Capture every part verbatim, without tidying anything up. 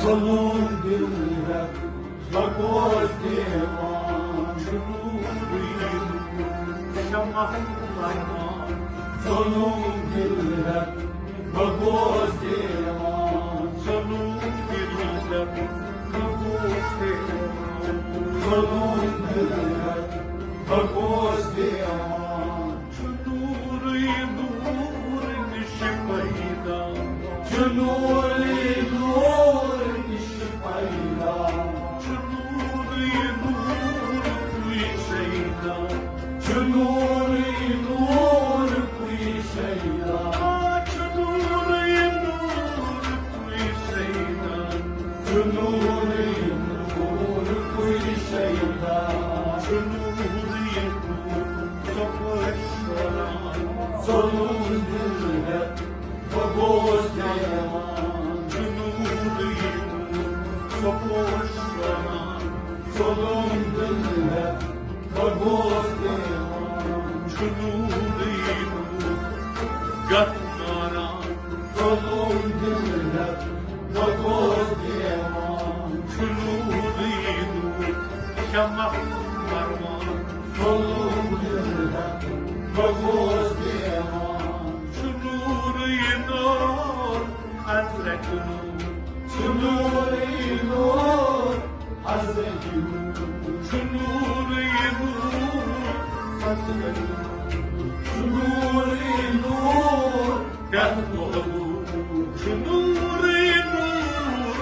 ظلم دل ہیٚتھ بگوش دیوان، چھُ نوٗرٕے نوٗر شمع فرمان۔ ظلم دل ہیٚتھ بگوش دیوان، ظلم دل ہیٚتھ بگوش دیوان، ظلم دل ہیٚتھ بگوش دیوان۔ چھُ نوٗرٕے نوٗر نِش پیدا، چھُ نوٗرٕے نوٗر نِش پیدا۔ چھُ نوٗرٕے نوٗر پُے شیدا، چھُ نوٗرٕے نوٗر پُے شیدا۔ چھُ نوٗرٕے نوٗر پُے شیدا، چھُ نوٗرٕے نوٗر پُے شیدا۔ چھُ نوٗرٕے نوٗر ظلم دل ہیٚتھ بگوش دیوان، چھُ نوٗرٕے نوٗر سپوش کران۔ ظلم دل ہیٚتھ بگوش دیوان، چھُ نوٗرٕے نوٗر گتھ ماران۔ ظلم دل ہیٚتھ بگوش دیوان، چھُ نوٗرٕے نوٗر شمع پروان۔ ظلم دل ہیٚتھ بگوش دیوان، چھُ نوٗرٕے نوٗر حضرت نوٗر۔ چھُ نوٗرٕے نوٗر حضرت نوٗر۔ چھُ نوٗرٕے نوٗر حضرت نوٗر۔ چھُ نوٗرٕے نوٗر ہیٚتھ بگوش۔ چھُ نوٗرٕے نوٗر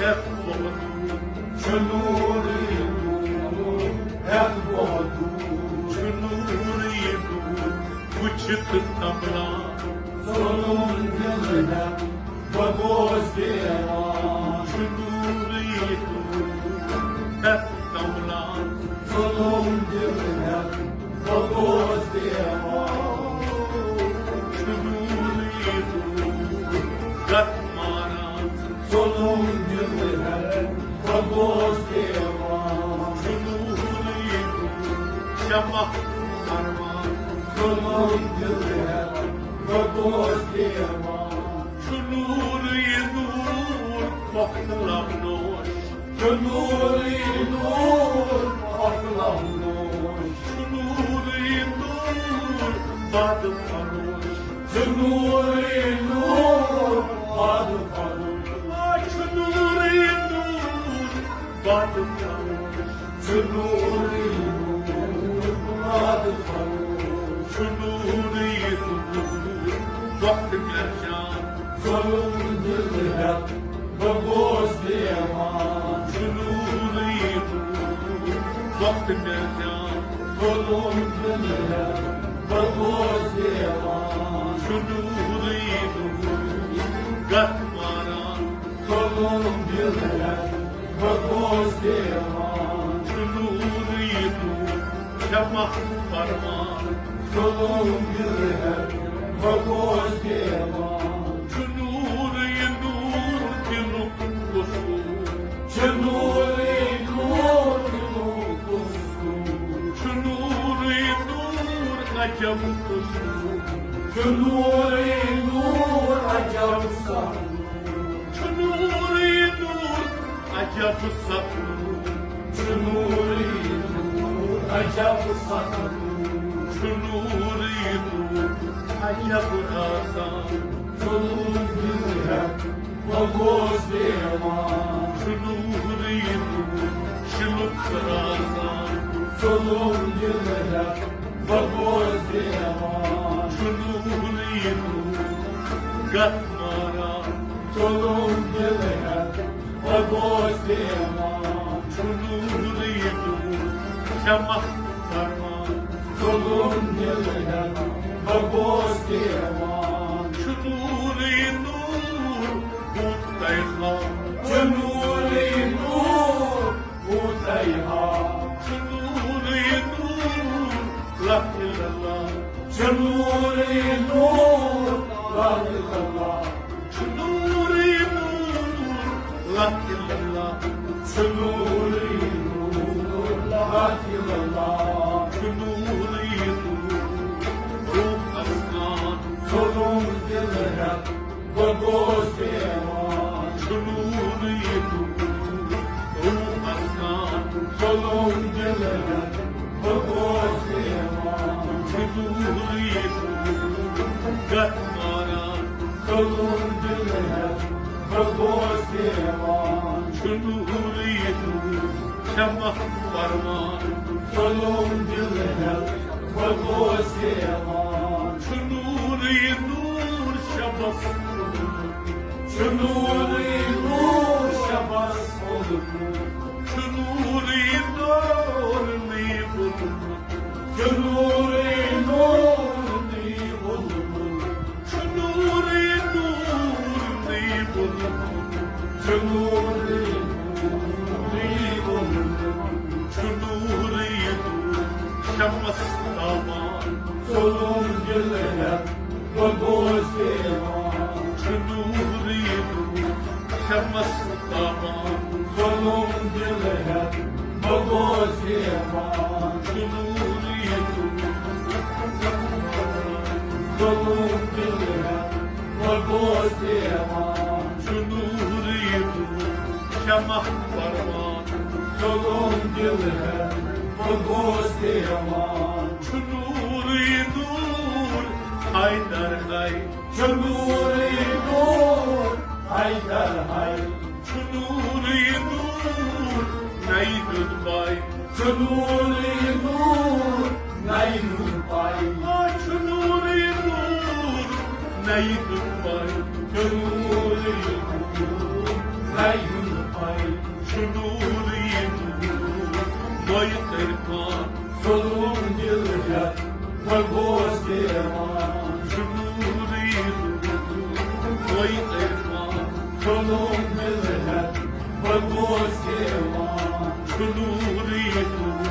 ہیٚتھ بگوش۔ چھُ نوٗرٕے نوٗر ہیٚتھ بگوش۔ چھُ نوٗرٕے نوٗر وُچھِتھ تمنا ظلم دل ہیٚتھ بگوش دیوان۔ چھُ نوٗرٕے نوٗر ہیٚتھ تمنا ظلم دل ہیٚتھ بگوش دیوان۔ چھُ نوٗرٕے نوٗر گتھ ماران۔ ظلم دل ہیٚتھ بگوش دیوان۔ چھُ نوٗرٕے نوٗر شمع پروان۔ ظلم دل ہیٚتھ بگوش دیوان۔ چھُ نوٗرٕے نوٗر مۄختہٕ لب نوش۔ چھُ نوٗرٕے نوٗر مۄختہٕ لب نوش۔ چھُ نوٗرٕے نوٗر باد فروش۔ چھُ نوٗرٕے نوٗر باد فروش۔ آ، چھُ نوٗرٕے نوٗر باد فروش۔ چھُ نوٗرٕے نوٗر باد فروش۔ چھُ نوٗرٕے نوٗر وقت درشان۔ ظلم دل ہیٚتھ بگوش دیوان۔ چھُ نوٗرٕے نوٗر وقت درشان۔ ظلم دل ہیٚتھ بگوش دیوان۔ چھُ نوٗرٕے نوٗر گتھ ماران۔ ظلم دل ہیٚتھ بگوش دیوان۔ چھُ نوٗرٕے نوٗر شمع پروان۔ ظلم دل ہیٚتھ بگوش دیوان۔ چھُ نوٗرٕے نوٗر دِلُک قصوٗر۔ چھُ نوٗرٕے نوٗر دِلُک قصوٗر۔ چھُ نوٗرٕے نوٗر عجب قصوٗر۔ چھُ نوٗرٕے نوٗر عجب سخ۔ چھُ نوٗرٕے نوٗر عجب سخ۔ چھُ نوٗرٕے نوٗر عجب سخ۔ چھُ نوٗرٕے نوٗر عجب رازان۔ ظلم دل ہیٚتھ بگوش دیوان۔ چھُ نوٗرٕے نوٗر شِلُک رازان۔ ظلم دل ہیٚتھ بگوش دیوان۔ چھُ نوٗرٕے نوٗر گتھ ماران۔ ظلم دل ہیٚتھ بگوش دیوان۔ چھُ نوٗرٕے نوٗر شمع پروان۔ ظلم دل ہیٚتھ بگوش دیوان۔ چھُ نوٗرٕے نوٗر بُت تۄہہِ ہاو۔ چھُ نوٗرٕے نوٗر بُت تۄہہِ ہاو۔ چھُ نوٗرٕے نوٗر لا اِلَہ اِلَّا۔ چھُ نوٗرٕے نوٗر لا اِلَہ اِلَّا۔ چھُ نوٗرٕے نوٗر لا الا اللہ، چھُ نوٗرٕے نوٗر، لا اله الا اللہ، چھُ نوٗرٕے نوٗر، روح افغان، ظلم دل ہٮ۪تھ بہٕ گوس دیوان، چھُ نوٗرٕے نوٗر، روح افغان، ظلم دل ہٮ۪تھ بہٕ گوس دیوان، چھُ نوٗرٕے نوٗر، گتھ ماران، ظلم دل ہٮ۪تھ بہٕ گوس دیوان، چھُ نوٗرٕے نوٗر، شمع پروان، ظلم دل ہٮ۪تھ بہٕ گوس دیوان، چھُ نوٗرٕے نوٗر شبس کُن، چھُ نوٗرٕے نوٗر شبس کُن، چھُ نوٗرٕے نوٗر نوٗرٕے بُلبُل، چھُ نوٗرٕے نوٗر نوٗرٕے بُلبُل، چھُ نوٗرٕے نوٗر نوٗرٕے بُلبُل، چھُ نوٗرٕے نوٗر نوٗرٕے بُلبُل، چھُ نوٗرٕے نوٗر شمس تابان، ظلم دل ہٮ۪تھ بہٕ گوس دیوان، چھُ نوٗرٕے نوٗر شمس تابان، ظلم دل ہٮ۪تھ بہٕ گوس دیوان، چھُ نوٗرٕے نوٗر، ظلم دل ہٮ۪تھ بہٕ گوس دیوان، چھُ نوٗرٕے نوٗر شمع پروان، ظلم دل ہٮ۪تھ بہٕ گوس دیوان، چھُ نوٗرٕے نوٗر حیدر ہاے، چھُ نوٗرٕے نوٗر حیدر ہاے، چھُ نوٗرٕے نوٗر نَیہِ ہُنٛد پاے، چھُ نوٗرٕے نوٗر نَیہِ ہُنٛد پاے، آ، چھُ نوٗرٕے نوٗر نَیہِ ہُنٛد پاے، چھُ نوٗرٕے نوٗر نَیہِ ہُنٛد پاے، چھُ نوٗرٕے نوٗر بٲیِتھ عرفان، ظلم دل ہٮ۪تھ بہٕ گوس دیوان، چھُ نوٗرٕے نوٗر بٲیِتھ عرفان، ظلم دل ہٮ۪تھ بہٕ گوس دیوان، چھُ نوٗرٕے نوٗر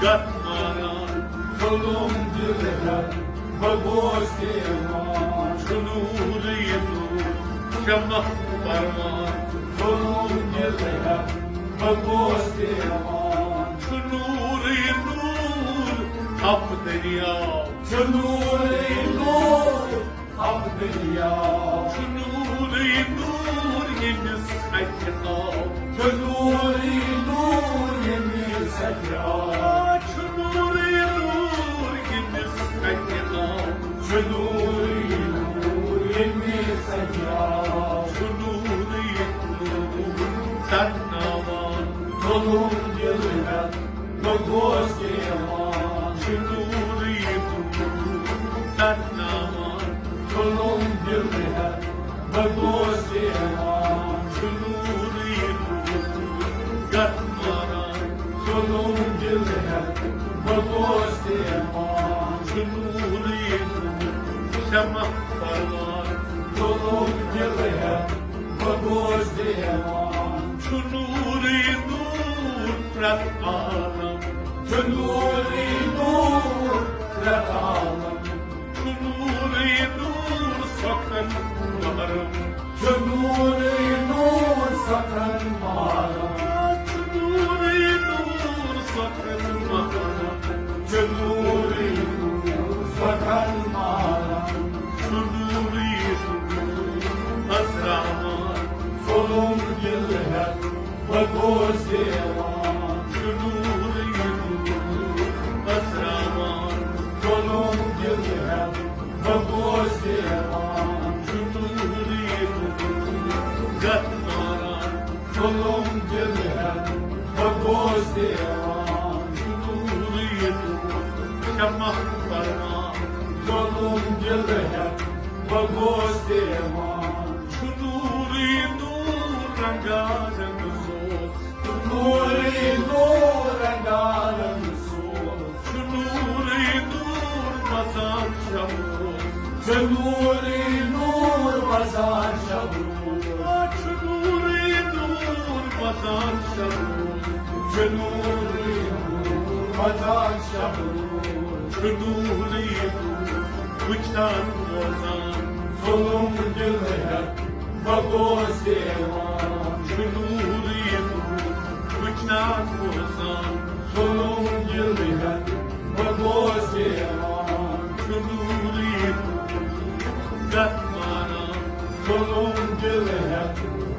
گتھ ماران، ظلم دل ہٮ۪تھ بہٕ گوس دیوان، چھُ نوٗرٕے نوٗر شمع پروان، ظلم دل ہٮ۪تھ بہٕ گوس دیوان، چھُ نوٗرٕے نوٗر اَپھ دٔریاو، چھُ نوٗرٕے نوٗر اَپھ دٔریاو، چھُ نوٗرٕے نوٗر ییٚمِس اَتھِ آو، چھُ نوٗرٕے نوٗر ییٚمِس اَتھِ آو، چھُ نوٗرٕے نوٗر ییٚمِس اَتھِ آو، چھُ نوٗرٕے نوٗر ییٚمِس اَتھِ آو، چھُ نوٗرٕے نوٗر تَرناوان، ظلم دِل ہٮ۪تھ بہٕ گوس دیوان، چھُ نوٗرٕے نوٗر تَرناوان، ظلم دِل ہٮ۪تھ بہٕ گوس دیوان، چھُ نوٗرٕے نوٗر گتھ ماران، ظلم دِل ہٮ۪تھ بہٕ گوس دیوان، چھُ نوٗرٕے نوٗر شمع پروان، ظلم دِل ہٮ۪تھ بہٕ گوس دیوان، چھُ نوٗرٕے نوٗر پرٛٮ۪تھ عالم، چھُ نوٗرٕے نوٗر پرٛٮ۪تھ عالم، چھُ نوٗرٕے نوٗر سۄکھن محرم، چھُ نوٗرٕے نوٗر سۄکھن محرم، چھُ نوٗرٕے نوٗر سۄکھن محرم، چھُ نوٗرٕے نوٗر سۄکھن محرم، چھُ نوٗرٕے نوٗر أزراوان، ظُلُم دِل ہٮ۪تھ بہٕ گوس دیوان، چھُ نوٗرٕے نوٗر أزراوان، ظُلُم دِل ہٮ۪تھ بہٕ گوس دیوان، چھُ نوٗرٕے نوٗر گتھ ماران، ظُلُم دِل ہٮ۪تھ بہٕ گوس دیوان، چھُ نوٗرٕے نوٗر شمع پروان، ظُلُم دِل ہٮ۪تھ بہٕ گوس دیوان، چھُ نوٗرٕے نوٗر رنگارنگ سوز، نوٗرٕے نوٗر رنگارنگ سوز، چھُ نوٗرٕے نوٗر وسان شب روز، چھُ نوٗرٕے نوٗر وسان شب روز، چھُ نوٗرٕے نوٗر وسان شب روز، چھُ نوٗرٕے نوٗر وسان شب روز، چھُ نوٗرٕے نوٗر وٕچھان روزان، ظُلُم دِل ہٮ۪تھ بہٕ گوس دیوان، چھُ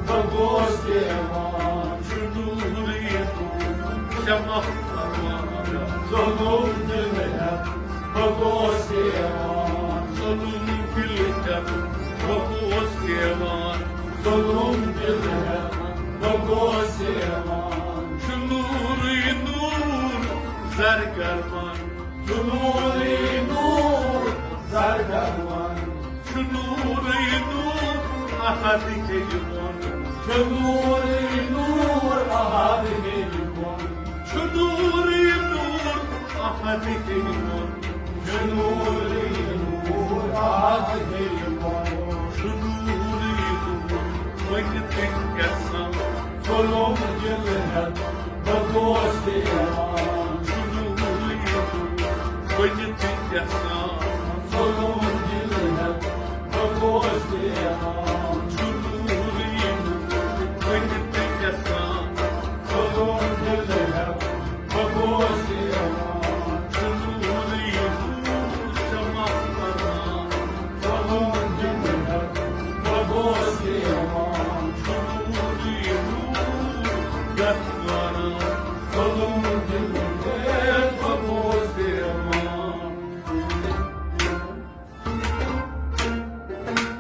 بہٕ گوس دیوان۔ چھُ نوٗرٕے نوٗر شمع پروان۔ ظُلُم دِلہٕ ہٮ۪تھ بہٕ گوس دیوان۔ ظُلُم دِلہٕ ہٮ۪تھ بہٕ گوس دیوان۔ ظُلُم دِلہٕ ہٮ۪تھ بہٕ گوس دیوان۔ چھُ نوٗرٕے نوٗر زرگر من۔ چھُ نوٗرٕے نوٗر زرگر من۔ چھُ نوٗرٕے نوٗر احد ہیٚیہِ ووٚن۔ چھُ نوٗرٕے نوٗر احد ہیٚیہِ ووٚن۔ چھُ نوٗرٕے نوٗر احد ہیٚیہِ ووٚن۔ چھُ نوٗرٕے نوٗر احد ہیٚیہِ ووٚن۔ چھُ نوٗرٕے نوٗر ؤنِتھ یژھان۔ ظُلُم دِلہٕ ہٮ۪تھ بہٕ گوس دیوان۔ چھُ نوٗرٕے نوٗر ؤنِتھ یژھان۔ ظُلُم دِلہٕ ہٮ۪تھ بہٕ گوس دیوان۔ چھُ نوٗرٕے نوٗر ؤنِتھ یژھان۔ ظُلُم دِلہٕ ہٮ۪تھ بہٕ گوس دیوان۔ چھُ نوٗرٕے نوٗر شمع پروان۔ ظُلُم دِلہٕ ہٮ۪تھ بہٕ گوس دیوان۔ چھُ نوٗرٕے نوٗر یتھ وانان۔ ظُلُم